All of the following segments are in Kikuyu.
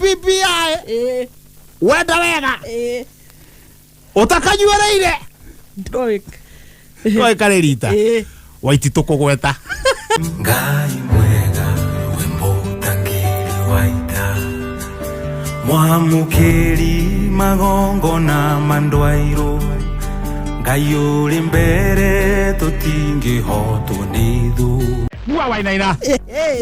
BBI. Wenda wega. Ũtakanyuĩrĩire. Ndoĩ. Koĩ karĩ rita. Waititũ kũgweta. Ngai mwega wĩ mũtangĩri wa ita mwamũkĩri magongona mandwairũ Ngai ũrĩ mbere tũtingĩhotwo nĩ thũ. Wa Wainaina.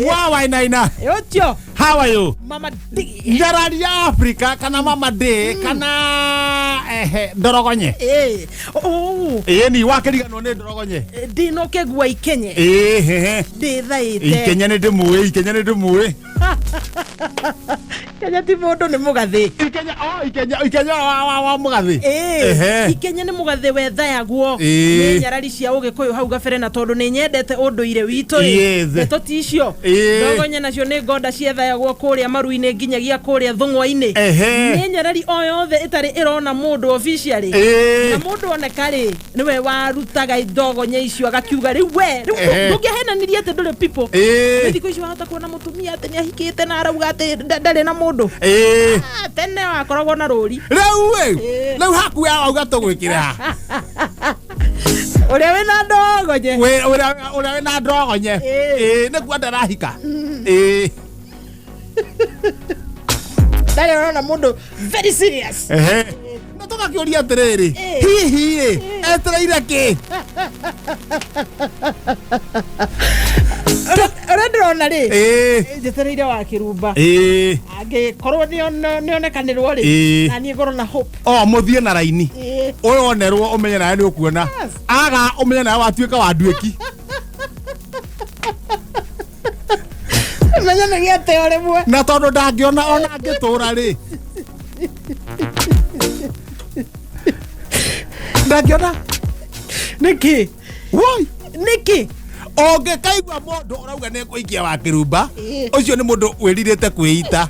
Wa Wainaina. Ũcio. How are you? Mama D. Njarari ya Afrika kana Mama D kana ehe ndorogonye. Oh. Ĩĩ ni wakĩriganwo nĩ ndorogonye. Ndinokĩgua ikenye. Ĩĩ hehe. Ndĩthaĩte. Ikenya nĩ ndĩmũĩ, ikenya nĩ ndĩmũĩ. Kenya ti mũndũ nĩ mũgathĩ. Ikenya oh ikenya ikenya wa mũgathĩ. Ehe. Ikenye nĩ mũgathĩ wethayagwo Ĩĩ. nĩ nyarari cia ũgĩkũyũ hau gabere na tondũ nĩ nyendete ũndũire witũ rĩ Yes. ndeto ti icio Ĩĩ. ndogonye nacio nĩ ngonda ciethayagwo kũrĩa maru-inĩ nginyagia kũrĩa thũng'wa-inĩ. Ehe. Nĩ nyarari o yothe ĩtarĩ ĩrona mũndũ officially. Ĩĩ. Na mũndũ oneka rĩ nĩwe warutaga ndogonye icio agakiuga rĩu we rĩu Ehe. ndũngĩahenanirie atĩ ndũrĩ people. Ĩĩ. Thikũ ici wahota kuona mũtumia atĩ nĩ ahikĩte na arauga atĩ ndarĩ na mũndũ. Ĩĩ. Ah, tene wakoragwo na rũri. Rĩu ĩ, Ĩĩ. rĩu haku ya wauga tũgwĩkĩre ha? Ũrĩa wĩna ndogonye. Ũrĩa wĩna ndogonye. Ĩĩ. Ĩĩ nĩkuo ndarahika. Ĩĩ. Ndarĩ ũrona mũndũ very serious. Ehe. Na tũgakĩũria atĩrĩrĩ, Ĩĩ. hihi ĩ, etereire kĩ? Ũrĩa ndĩrona rĩ, Ĩĩ. njetereire wa kĩrumba. Ĩĩ. Angĩkorwo nĩonekanĩrwo rĩ, Ĩĩ. na niĩ ngorwo na hope. O mũthiĩ na raini. Ĩĩ. Ũyũ onerwo ũmenye nawe nĩ ũkuona. Yes. Aga ũmenye nawe watuĩka wa nduĩki. Menye nĩ gĩateo rĩmwe. Na tondũ ndangĩona ona angĩtũra rĩ. Ndangĩona. Nĩkĩ? Woi. Nĩkĩ? Ũngĩkaigua mũndũ ũrauga nĩ kũikia wa kĩrumba, Ĩĩ. ũcio nĩ mũndũ wĩrirĩte kwĩita.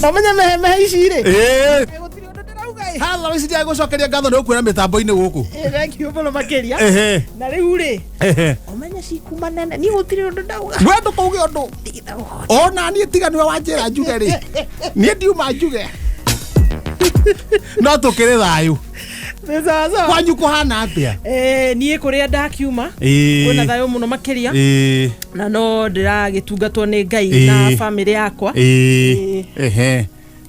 Ũmenye mehemehe ici rĩ. Ĩĩ. Gũtirĩ ũndũ ndĩrauga ĩ. Hala ici ndiagũcokeria ngatho nĩ gũkwĩra mĩtambo-inĩ gũkũ. Ĩ, thank you mũno makĩria. Ehe. Na rĩu rĩ, Ehe. ũmenye cikuma nene niĩ gũtirĩ ũndũ ndauga. We ndũkauge ũndũ. Ona niĩ tiga nĩwe wanjĩra njuge rĩ. Niĩ ndiuma njuge. No tũkĩrĩ thayũ. Nĩ sawa sawa. Kwanyu kũhana atĩa? Niĩ kũrĩa ndakiuma Ĩĩ. kwĩna thayũ mũno makĩria. Ĩĩ. Na no ndĩragĩtungatwo nĩ Ngai Ĩĩ. na bamĩrĩ yakwa. Ĩĩ. Ehe.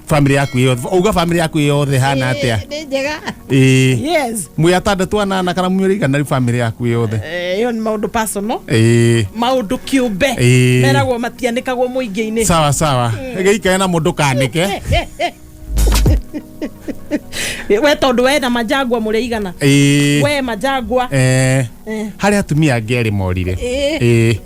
Bamĩrĩ yaku yothe, uga bamĩrĩ yaku yothe hana atĩa? Nĩ njega. Ĩĩ. Yes. Mwĩ atandatũ anana kana mwĩ igana rĩ bamĩrĩ yaku yothe? Ĩyo nĩ maũndũ personal. Ĩĩ. Maũndũ kĩũmbe. Ĩĩ. Meragwo matianĩkagwo mũingĩ-inĩ. Sawa sawa. Gĩikare na mũndũ kanĩke. We tondũ we na Majangwa mũrĩ aigana? Ĩĩ. We Majangwa. Harĩ atumia angĩ erĩ morire. Ĩĩ. Ĩĩ.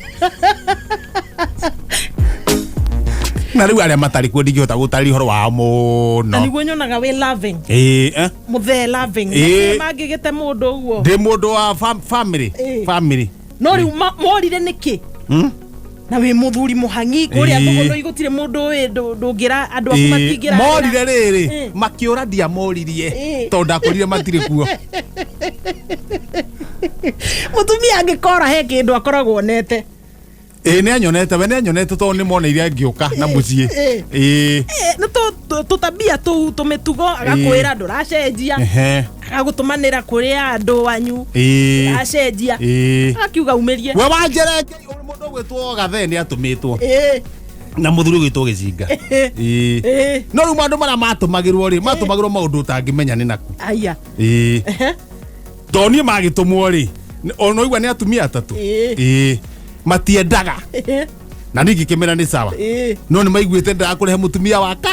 Na rĩu arĩa matarĩ kuo ndingĩhota gũtarĩria ũhoro wao Na mũno. nĩguo nyonaga wĩ loving. Ĩĩ, eh? Mũthee loving. Ĩĩ. Mangĩgĩte mũndũ ũguo. Ndĩ mũndũ wa family. Ĩĩ. Family. No rĩu morire nĩkĩ? Na wĩ mũthuri mũhang'i kũrĩa Ĩĩ. thũgũnũ gũtirĩ mũndũ ũĩ ndũngĩra andũ aku Ĩĩ. matingĩra. Morire rĩrĩ, Ĩĩ. makĩũra ndiamoririe Ĩĩ. tondũ ndakorire matirĩ kuo. Mũtumia angĩkora he kĩndũ akoragwo onete. Ĩĩ nĩ anyonete, we nĩ anyonete tondũ nĩ moneire ngĩũka na mũciĩ. Ĩĩ. Ĩĩ. Nĩ tũtabia tũu tũmĩtugo agakwĩra ndũracenjia. Ehe. Agagũtũmanĩra kũrĩ andũ anyu. Ĩĩ. Ndũracenjia. Ĩĩ. Akiuga umĩrie. We wanjerenge mũndũ ũgwĩtwo Gathee nĩ atũmĩtwo. Ĩĩ. Na mũthuri ũgwĩtwo Gĩcinga. Ĩĩ. Ĩĩ. No rĩu maũndũ marĩa matũmagĩrwo rĩ, matũmagĩrwo maũndũ ũtangĩmenya nĩ naku. Aya. Ĩĩ. Ehe. Tondũ niĩ magĩtũmwo rĩ, ona ũigua nĩ atumia atatũ. Ĩĩ. Ĩĩ. Matiendaga. Ĩĩ. Na niĩ ngĩkĩmera nĩ sawa. Ĩĩ. No nĩ maiguĩte ndĩrakũrehe mũtumia waka.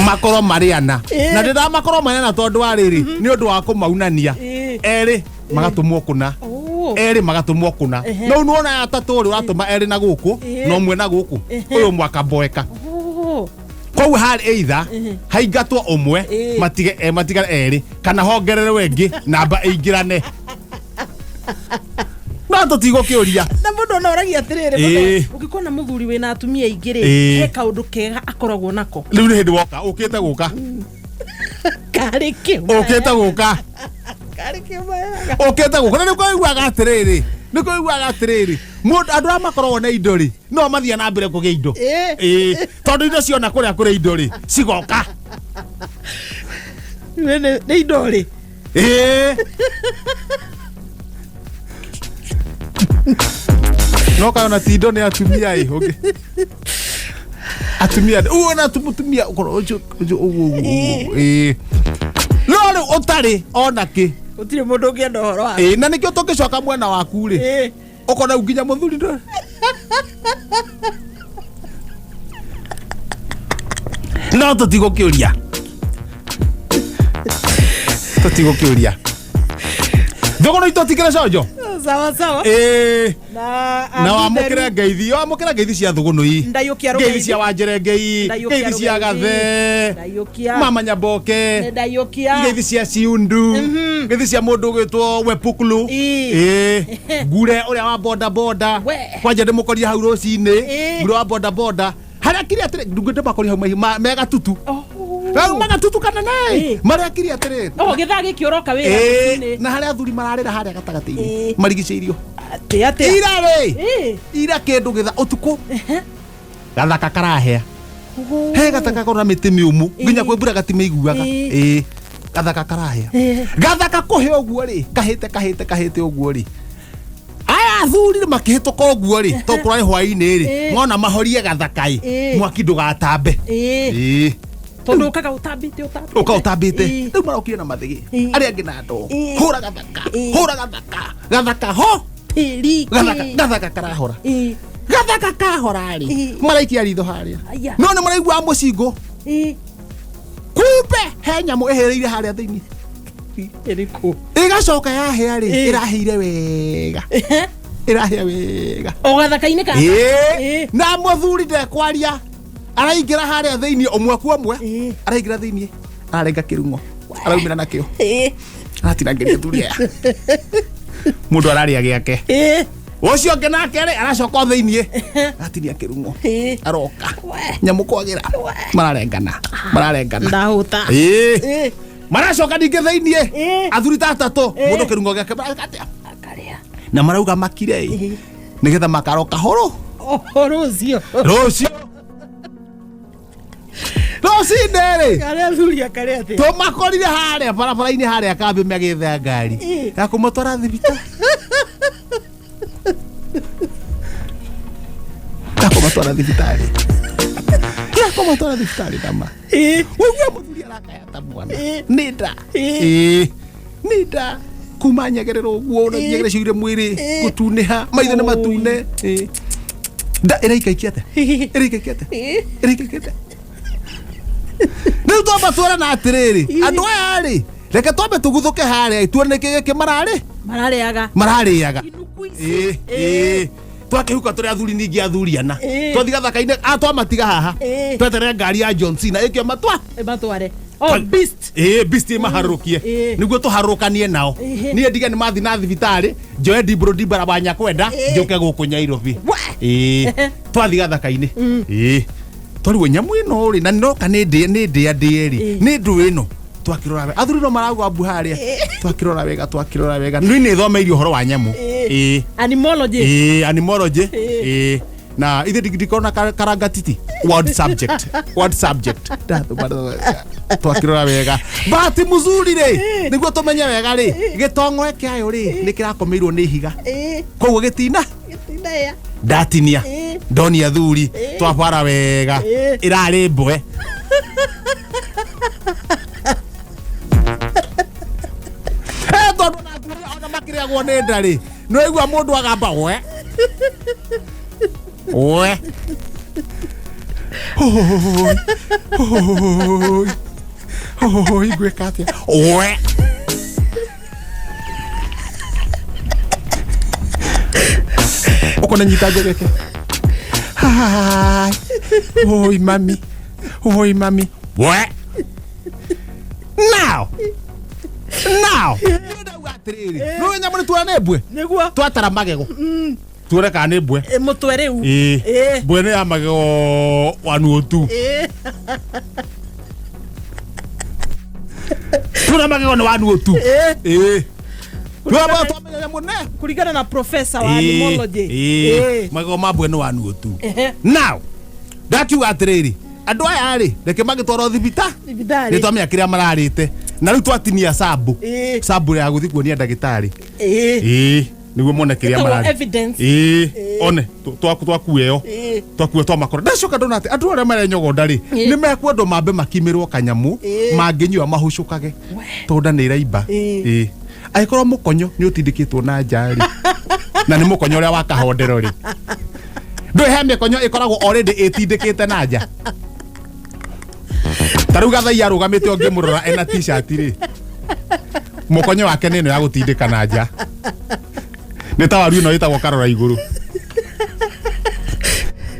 Makorwo marĩ ana. Ĩĩ. Na ndĩramakorwo marĩ ana tondũ wa rĩrĩ, nĩ ũndũ wa kũmaunania. Ĩĩ. Erĩ magatũmwo kũna. Oh. Erĩ magatũmwo kũna. Ehe. No nĩwona atatũ rĩ ũratũma erĩ na gũkũ Ĩĩ. na ũmwe na gũkũ. Ehe. Ũyũ ũmwe akamboeka. Oh. Koguo harĩ either haingatwo ũmwe Ĩĩ. matige matigare erĩ kana hongererwo ĩngĩ namba ĩingĩrane. No tũtigũkĩũria. Na mũndũ ona oragia atĩrĩrĩ, Ĩĩ. ũngĩkona mũthuri wĩna atumia aingĩ rĩ, Ĩĩ. he kaũndũ kega akoragwo nako. Rĩu nĩ hĩndĩ woka ũkĩte gũka. Karĩ kĩu. Ũkĩte gũka. Karĩ kĩu wega. Ũkĩte gũka. Na nĩ ũkaiguaga atĩrĩrĩ. Nĩ kũiguaga atĩrĩrĩ, mũndũ andũ arĩa makoragwo na indo rĩ, no mathiĩ na mbere kũgĩa indo. Ĩĩ, tondũ indo ciona kũrĩa kũrĩ indo rĩ, cigoka. Nĩ indo rĩ. Ĩĩ, no kayona ti indo nĩ atumia ĩ, ũngĩ atumia uona mũtumia ũkorwo ũcio ũcio ũguo ũguo ũguo. Ĩĩ, no rĩu ũtarĩ ona kĩ. Gũtirĩ mũndũ ũngĩenda ũhoro wa. Ĩĩ, na nĩkĩo tũngĩcoka mwena waku rĩ, ũkona rĩu nginya mũthuri ndũ no tũtigũkĩũria, tũtigũkĩũria thũgũrũ itũ tikĩrĩ conjo. Sawa sawa. Ĩĩ. Na Na wamũkĩre ngeithi, wamũkĩre ngeithi cia thũgũnũi. Ndaiyũkia ngeithi rũgeithi. Cia wanjerengei. Ndaiyũkia Ngeithi cia rũgeithi. gathe. Ndaiyũkia. Mama Nyaboke. Ndaiyũkia. Ngeithi cia ciundu, ngeithi cia mũndũ ũgwĩtwo Wepuklu. Ii. Ĩĩ, ngure ũrĩa wa boda boda. We. Kwanja ndĩmũkoria hau rũcinĩ. Ĩĩ. Ngure wa boda boda harĩa kiri atĩrĩ, ndungĩ ndĩmakoria hau megatutu. Oh. Rĩu magatutu kanene. Ĩĩ. Marĩa kiri atĩrĩ. Oh, gĩthaa gĩkĩ ũroka wĩra Ĩĩ, rũcinĩ. na harĩa athuri mararĩra harĩa gatagatĩ-inĩ Ĩĩ. marigicĩirio. Atĩ atĩa? Ira rĩ, Ĩĩ. ira kĩndũ gĩtha ũtukũ gathaka karahea he gathaka korwo na mĩtĩ mĩũmũ nginya kwĩ mbura gatimĩiguaga. Ĩĩ. Ĩĩ, gathaka karahea. Ĩĩ. Gathaka kũhĩa ũguo rĩ, kahĩte kahĩte kahĩte ũguo rĩ, aya athuri rĩ makĩhĩtũka ũguo rĩ, to kũrarĩ hwaĩ-inĩ rĩ, Ĩĩ. mona mahorie gathaka ĩ, Ĩĩ. mwaki ndũgatambe. Ĩĩ. Ĩĩ. Tondũ ũkaga ũtambĩte ũtambĩte. Ũka ũtambĩte. Ĩĩ. Rĩu marokire na mathĩgĩ, Ĩĩ. arĩa angĩ na ndoo. Ĩĩ. Hũra gathaka. Ĩĩ. Hũra gathaka, gathaka ho. Tĩri. Gathaka. Ĩĩ. Gathaka karahora. Ĩĩ. Gathaka kahora rĩ, Ĩĩ. maraikia ritho harĩa. Aya. No nĩ maraigua mũcingũ. Ĩĩ. Kumbe he nyamũ ĩhĩrĩire harĩa thĩinĩ. Ĩrĩkũ? Ĩgacoka yahĩa rĩ, Ĩĩ. ĩrahĩire wega, ĩrahĩa wega. O gathaka-inĩ ka. Ĩĩ. Ĩĩ. Na mũthuri ndekwaria, araingĩra harĩa thĩinĩ ũmwe kwa ũmwe. Ĩĩ. Araingĩra thĩinĩ, ararenga kĩrung'o, araumĩra nakĩo, Ĩĩ. aratinangĩria athuri aya, mũndũ ararĩa gĩake. Ĩĩ. Ũcio ũngĩ nake rĩ, aracoka o thĩinĩ, aratinia kĩrung'o. Ĩĩ. Aroka. We. Nyamũ kwagĩra. We. Mararengana, mararengana. Ndahũta. Ĩĩ. Ĩĩ. Maracoka ningĩ thĩinĩ. Ĩĩ. Athuri ta atatũ. Ĩĩ. Mũndũ kĩrung'o gĩake mareka atĩa? Akarĩa. Na marauga makire ĩ, Ĩĩ. nĩgetha makaroka horo. O rũciũ. Rũciũ rũcinĩ rĩ, Karĩa athuri akarĩa atĩa? tũmakorire harĩa barabara-inĩ harĩa kambĩ magĩetha ngari Ĩĩ. ya kũmatwara thibitarĩ, ya kũmatwara thibitarĩ, ya kũmatwara thibitarĩ nama. Ĩĩ. Ũigua mũthuri arakaya ta mwana. Ĩĩ. Nĩ nda. Ĩĩ. Ĩĩ, nĩ nda kuma nyegerera ũguo na Ĩĩ. nyegere ciũire mwĩrĩ. Ĩĩ. Gũtunĩha, maitho nĩ matune. Ĩĩ. Nda ĩraikaikia atĩa? Ĩraikaikia atĩa? Ĩĩ. Ĩraikaikia atĩa? Rĩu twamba tuorana atĩrĩrĩ, andũ aya rĩ, reke twambe tũguthũke harĩa tuone nĩkĩ gĩkĩ mararĩ. Mararĩaga. Mararĩaga. Inuku ici. Ĩĩ, ĩĩ, twakĩhuka tũrĩ athuri ningĩ athuri ana. Ĩĩ. Twathiĩ gathaka-inĩ a twamatiga haha. Ĩĩ. Tweterere ngari ya John Cena ĩkĩo matwa. Matware. Oh, beast. Ĩĩ, beast ĩmaharũrũkie. Ĩĩ. Nĩguo tũharũrũkanie nao. Ĩhĩ. Niĩ ndige nĩ mathi na thibitarĩ, njoe ndimbũrũ ndimbara wa nyakwenda, Ĩĩ. njũke gũkũ Nyairobi. We. Ĩĩ, twathiĩ gathaka-inĩ. Ĩĩ, twarigwo nyamũ ĩno rĩ, na nĩroka nĩ ndĩe, nĩ ndĩa ndĩe rĩ, Ĩĩ. nĩ ndũ ĩno. Twakĩrora wega, athuri no marauga mbu harĩa. Twakĩrora wega, twakĩrora wega, nĩ nĩ thomeire ũhoro wa nyamũ. Ĩĩ. Ĩĩ. Animology. Ĩĩ, animology. Ĩĩ. Ĩĩ, na ithe ndikorwo na karangatiti word subject, word subject. Twakĩrora wega, bahati mzuri rĩ, nĩguo tũmenye wega rĩ, gĩtong'oe kĩayo rĩ, nĩ kĩrakomeirwo nĩ ihiga. Ĩĩ. Koguo gĩtina. Gĩtinaya. Ndatinia. Ĩĩ. Ndonia thuri twabara wega. Ĩĩ. Ĩrarĩ mbwe. Eh, tondũ ona athuri ona makĩrĩagwo nĩ nda rĩ, nĩwaigua mũndũ agamba we we Hoi, hoi, hoi, ngwĩka atĩa we? Ũkona nyita njegeke. Hai. Oi mami, oi mami, we. Now now niĩ ndauga atĩrĩrĩ, nĩũĩ nyamũ nĩ tuona nĩ mbwe. Nĩguo. Twatara magego tuone kana nĩ mbwe. Ĩ, mũtwe rĩu. Ĩĩ. Ĩĩ. Mbwe nĩ ya magego wanuo tu. Ĩĩ. Tuona magego nĩ wanuo tu. Ĩĩ. Ĩĩ. Twamba twamenya nyamũ ne Kũringana na professor wa animology. Ĩĩ. Magego ma mbwe nĩ wanuo tu. Ehe. Now ndakiuga atĩrĩrĩ, andũ aya rĩ, reke magĩtwarwo thibita. Thibitarĩ. Nĩ twamenya kĩrĩa mararĩte na rĩu twatinia sambu. Ĩĩ. Sambu ya gũthiĩ kuonia ndagĩtarĩ. Ĩĩ. Ĩĩ, nĩguo mone kĩrĩa Ĩtagwo mararĩ. evidence. Ĩĩ, one twakua ĩyo. Ĩĩ. Twakua twamakora, ndacoka ndona atĩ andũ arĩa marenyogonda rĩ, Ĩĩ. nĩ mekwendwo mambe makimĩrwo kanyamũ. Ĩĩ. Mangĩnyua mahucũkage tondũ nda nĩ ĩraimba. Ĩĩ. Ĩĩ, angĩkorwo mũkonyo nĩ ũtindĩkĩtwo na nja rĩ, na nĩ mũkonyo ũrĩa wa kahondero rĩ, ndũĩ he mĩkonyo ĩkoragwo already ĩtindĩkĩte na nja. Ta rĩu Gathai arũgamĩte, ũngĩmũrora ena t-shirt rĩ, mũkonyo wake nĩ ĩno ya gũtindĩka na nja, nĩ ta waru ĩno ĩtagwo karora igũrũ.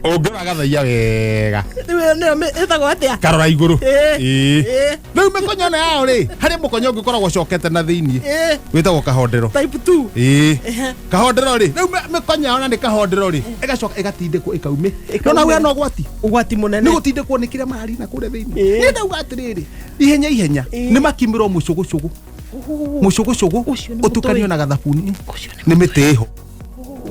Ũngĩrora Gathaia wega. Rĩu ĩyo nĩyo ĩtagwo atĩa? Karora igũrũ. Ĩĩ. Ĩĩ. Ĩĩ. Rĩu mĩkonyo ĩno yao rĩ, harĩ mũkonyo ũngĩ ũkoragwo ũcokete na thĩiniĩ. Ĩĩ. Wĩtagwo kahondero. Type 2. Ĩĩ, kahondero rĩ, rĩu mĩkonyo yao na nĩ kahondero rĩ, ĩgacoka ĩgatindĩkwo ĩkaumĩ. No na wĩna ũgwati. Ũgwati mũnene. Nĩ gũtindĩkwo nĩ kĩrĩa mararina kũrĩa thĩiniĩ. Ĩĩ. Nĩ ndauga atĩrĩrĩ, ihenya ihenya Ĩĩ. nĩ makimĩrwo mũcũgũcũgũ, mũcũgũcũgũ Ũcio nĩ ũtukanio mũtũĩ. na gathabuni. Ũcio nĩ Nĩ mĩtĩ ĩho,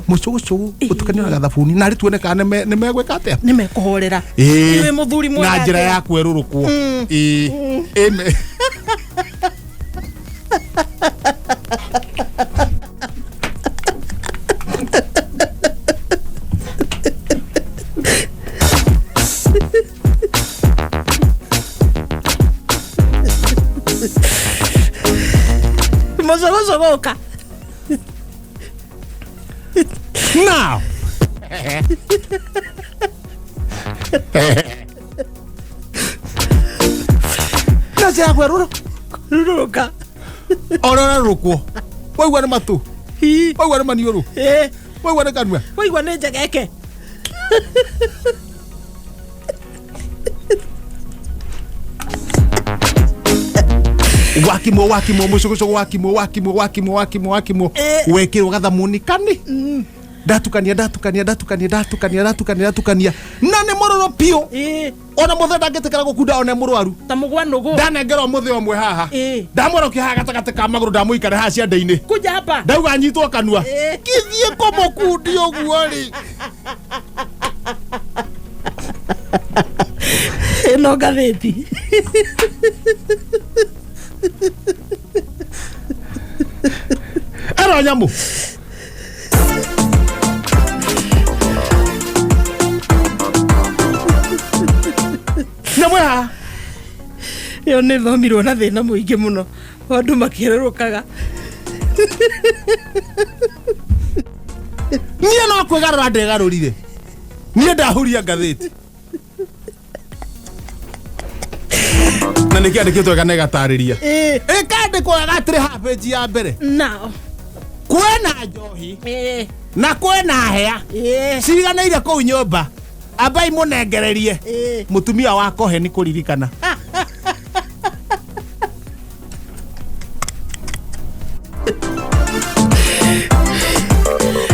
mũcũgũcũgũ ũtukanio na gathabuni, narĩ tuone kana nĩ megwĩka atĩa. Nĩ mekũhorera. Ĩĩ. Wĩ mũthuri mwega Na njĩra atĩa? ya kwerũrũkwo. Ĩĩ. Ĩme. Mũcũgũcũgũ ũka. Now na njĩra ya kwerũrũ Rũrũka. Ũrĩa ũrerũrũkwo, waigua nĩ matũ, Ii. waigua nĩ maniũrũ, Ĩĩ. waigua nĩ kanua. Waigua nĩ njegeke. Wakimwo, wakimwo mũcũgũcũgũ, wakimwo, wakimwo, wakimwo, wakimwo, wakimwo. Ĩĩ. Wekĩrwo gathamuni kani, ndatukania, ndatukania, ndatukania, ndatukania, ndatukania, ndatukania, na nĩ mũrũrũ biũ. Ĩĩ. Ona mũthee ndangĩtĩkĩra gũkunda one mũrwaru. Ta mũgwa nũgũ. Ndanengerwo mũthĩ ũmwe haha. Ĩĩ. Ndamũrokia haha gatagatĩ ka magũrũ, ndamũikare haha ciande-inĩ. Kuja hapa. Ndauga anyitwo kanua. Ĩĩ. Ngĩthiĩ kũmũkundi ũguo rĩ. Ĩno ngathĩti. Ĩno nyamũ nyamũ ĩ haha. Ĩyo nĩ thomirwo na thĩna mũingĩ mũno, andũ makĩrũrũkaga. Niĩ no kwĩgarũra ndegarũrire, niĩ ndahuria ngathĩti na nĩ kĩandĩkĩtwo wega na ĩgatarĩria. Ĩĩ. Ĩkandĩkwo wega atĩrĩ haha pĩnji ya mbere, Nao. kwĩna njohi Ĩĩ. na kwĩna hea Ĩĩ. ciriganĩire kũu nyũmba, ambai mũnengererie. Ĩĩ. Mũtumia wa kohe nĩ kũririkana.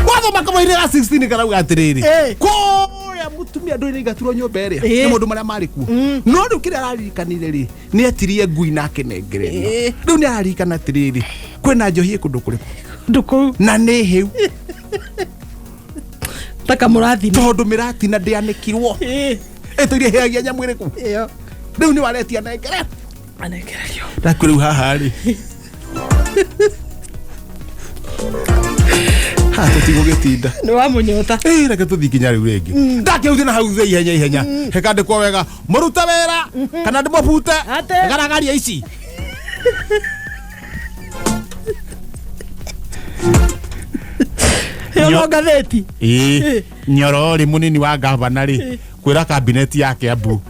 Wathoma kamũira ga 16 karauga atĩrĩrĩ, Ĩĩ. kũrĩa mũtumia ndũĩ nĩ ingatirwo nyũmba ĩrĩa Ĩĩ. nĩ maũndũ marĩa marĩ kuo. No rĩu kĩrĩa araririkanire rĩ, nĩ etirie ngui na akĩnengererio. Ĩĩ. Rĩu nĩ araririkana atĩrĩrĩ, kwĩna njohi ĩ kũndũ kũrĩkũ Kũndũ kũu. na nĩ hĩu. Ta kamũrathina. Tondũ mĩratina ndĩanĩkirwo. Ĩĩ. Ĩtũire hĩagia nyamũ ĩrĩkũ. Ĩyo. Rĩu nĩ waretia nengere. Anengererio. Ndakwĩ rĩu haha rĩ, haha tũtigũgĩtinda. Nĩ wamũnyota. Ĩ, reke tũthiĩ nginya rĩu rĩngĩ ndakĩhutie na hau thĩ ihenya ihenya, hekandĩkwo wega, mũrute wĩra kana ndĩmũbute. Ate. Garagaria ici. Ĩyo no ngathĩti. Ĩĩ, Nyoro rĩ, mũnini wa gavana rĩ, kwĩra kabineti ya Kiambu.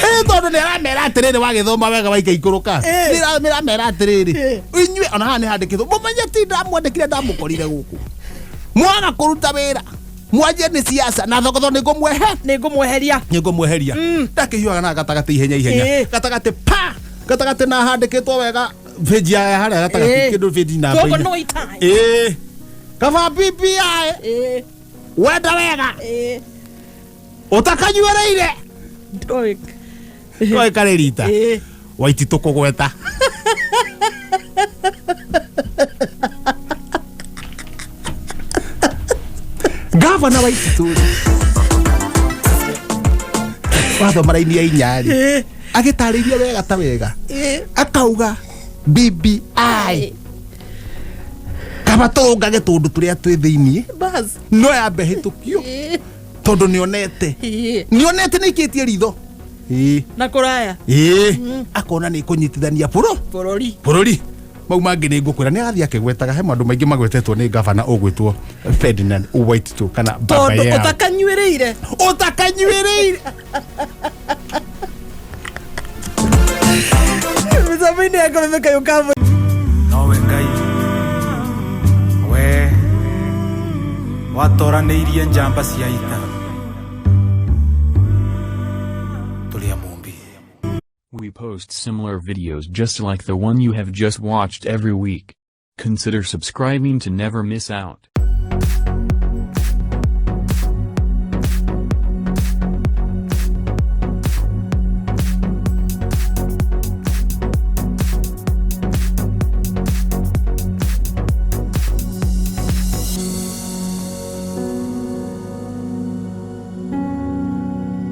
Ĩ, tondũ nĩ aramera atĩrĩrĩ, wagĩthoma wega waikaikũrũka. Ĩ. Nĩ aramera atĩrĩrĩ, Ĩ. inyuĩ ona haha nĩ handĩkĩtwo, mũmenye ti ndamwandĩkire, ndamũkorire gũkũ mwaga kũruta wĩra, mwanjie nĩ siasa na thogotho, nĩ ngũmwehe. Nĩ ngũmweheria. Nĩ ngũmweheria. Ndakĩhiũhaga na gatagatĩ ihenya ihenya. Ĩ. Gatagatĩ pa gatagatĩ na handĩkĩtwo wega bĩnji ya harĩa gatagatĩ Ĩ. kĩndũ bĩnji namba Koguo inya. no itai. Ĩ, kaba BBI. Ĩĩ. Wenda wega. Ĩĩ. Ũtakanyuĩrĩire. Ndoĩ. Koĩ karĩ rita. Ĩĩ. Waititũ kũgweta gavana Waititũ rĩ, wathoma raini ya inya rĩ, agĩtarĩria wega ta wega, akauga BBI kaba tũrũngage tũndũ tũrĩa twĩ thĩiniĩ, bas, no yambe hĩtũkio tondũ nĩonete nĩonete nĩ ikĩtie ritho. Ĩĩ. Na kũraya. Ĩĩ, akona nĩ kũnyitithania bũrũ bũrũri. Bũrũri. Mau mangĩ nĩ ngũkwĩra nĩ arathiĩ akĩgwetaga he maũndũ maingĩ magwetetwo nĩ gavana ũgwĩtwo Ferdinand Waititu kana baba tondũ yao. Ũtakanyuĩrĩire. Ũtakanyuĩrĩire. Mĩtambo-inĩ ya kameme kayũ ka Nowe Ngai we watoranĩirie njamba cia ita tũrĩ a Mũmbi. We post similar videos just like the one you have just watched every week. Consider subscribing to never miss out.